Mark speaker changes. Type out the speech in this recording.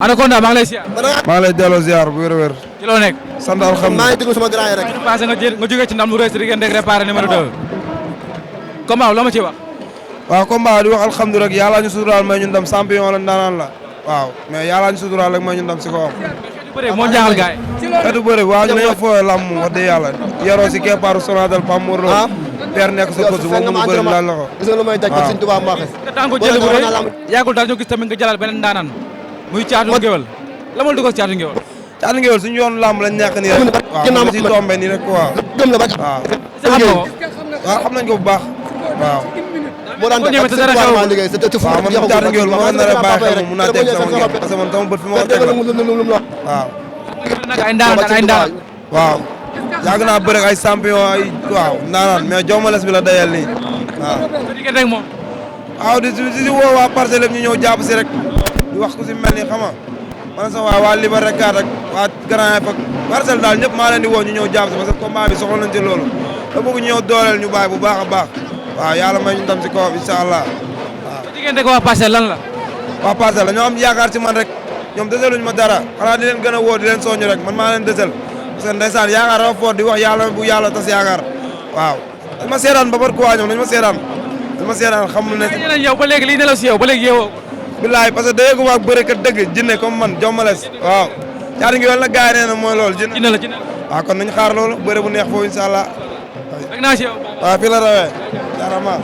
Speaker 1: Anaconda maa ngi lay ziar.
Speaker 2: maa ngi lay delloo ziar bu wér-wér.
Speaker 1: ci loo nekk.
Speaker 2: sant alhamdulilah
Speaker 3: maa ngi déglu sama grand yi rek.
Speaker 1: passé nga jógee ci ndam lu rëy si diggante ak Réparé numéro 2. combat loo ma ciy wax.
Speaker 2: waaw combat di wax alhamdulilah rek yàlla ñu suturaal may ñu ndam champion la ndaanaan la waaw mais yàlla ñu suturaal rek may ñu ndam si kawam.
Speaker 1: xeetu bëre moo jaaxal gars yi.
Speaker 2: xeetu bëre waaw ñu dañoo fooyee lamb wax dëgg yàlla yaroo si keppaaru Sonatel Pam Mor Lo. père nekk sa poste moom mu bëri laal la ko.
Speaker 3: gis nga lu may daj ko Sëñ Tuubaa Mbàkke.
Speaker 1: nga daan ko jël bu rëy yàggul daal ñu gis tamit nga jëlaat beneen ndaanaan muy caatu ngéwél la ma dugal caatu ngéwél.
Speaker 2: caatu ngéwél suñu yoonu lamb lañ nekk nii rek. waaw mu si tombé nii rek quoi.
Speaker 3: gëm la ba
Speaker 2: waaw.
Speaker 1: xam nga ko.
Speaker 2: waaw xam nañ ko bu baax waaw.
Speaker 3: boo daan def Sëñ Tuubaa maa liggéey sa fu
Speaker 2: waaw man caatu ngéwél moo nar a bàyyi xel mun naa teg sama ngeen parce que man sama bët fi ma ko teg la waaw.
Speaker 1: nag ay ndaanaan ay ndaanaan.
Speaker 2: waaw yàgg naa bëre ay champion ay waaw ndaanaan mais jommales bi la dayal nii waaw.
Speaker 1: sa diggante ak moom.
Speaker 2: waaw di woo waa parcelle ñu ñëw jàpp si rek di wax ku si mel ni xam nga man sax waa Liberté 4 ak waa Grand Yoff ak parcelle daal ñëpp maa leen di woo ñu ñëw jàpp si parce que combat bi soxla nañ ci loolu da bëgg ñu ñëw dooleel ñu bàyyi bu baax a baax waaw yàlla may ñu ndam si kawam incha allah waaw.
Speaker 1: sa diggante ak waa parcelle lan la.
Speaker 2: waa parcelle la ñoo am yaakaar ci man rek ñoom deseluñ ma dara xanaa di leen gën a woo di leen soññ rek man maa leen desel parce que ndeysaan yaakaar dafa fort di wax yàlla bu yàlla tas yaakaar waaw dañ ma seedaan ba par quoi ñoom dañ ma seedaan xam ne
Speaker 1: yow ba léegi liy nelaw si yow ba léegi yeewoo.
Speaker 2: bilaay parce que dayegu waag bëre kat dëgg jinne comme man jommales waaw caatu ngi wal na gaay nee na mooy loolu jinne
Speaker 1: la
Speaker 2: waaw kon nañ xaar loolu bëre bu neex foofu incha allah
Speaker 1: rek naa si yow.
Speaker 2: waaw fii la rawee jaarama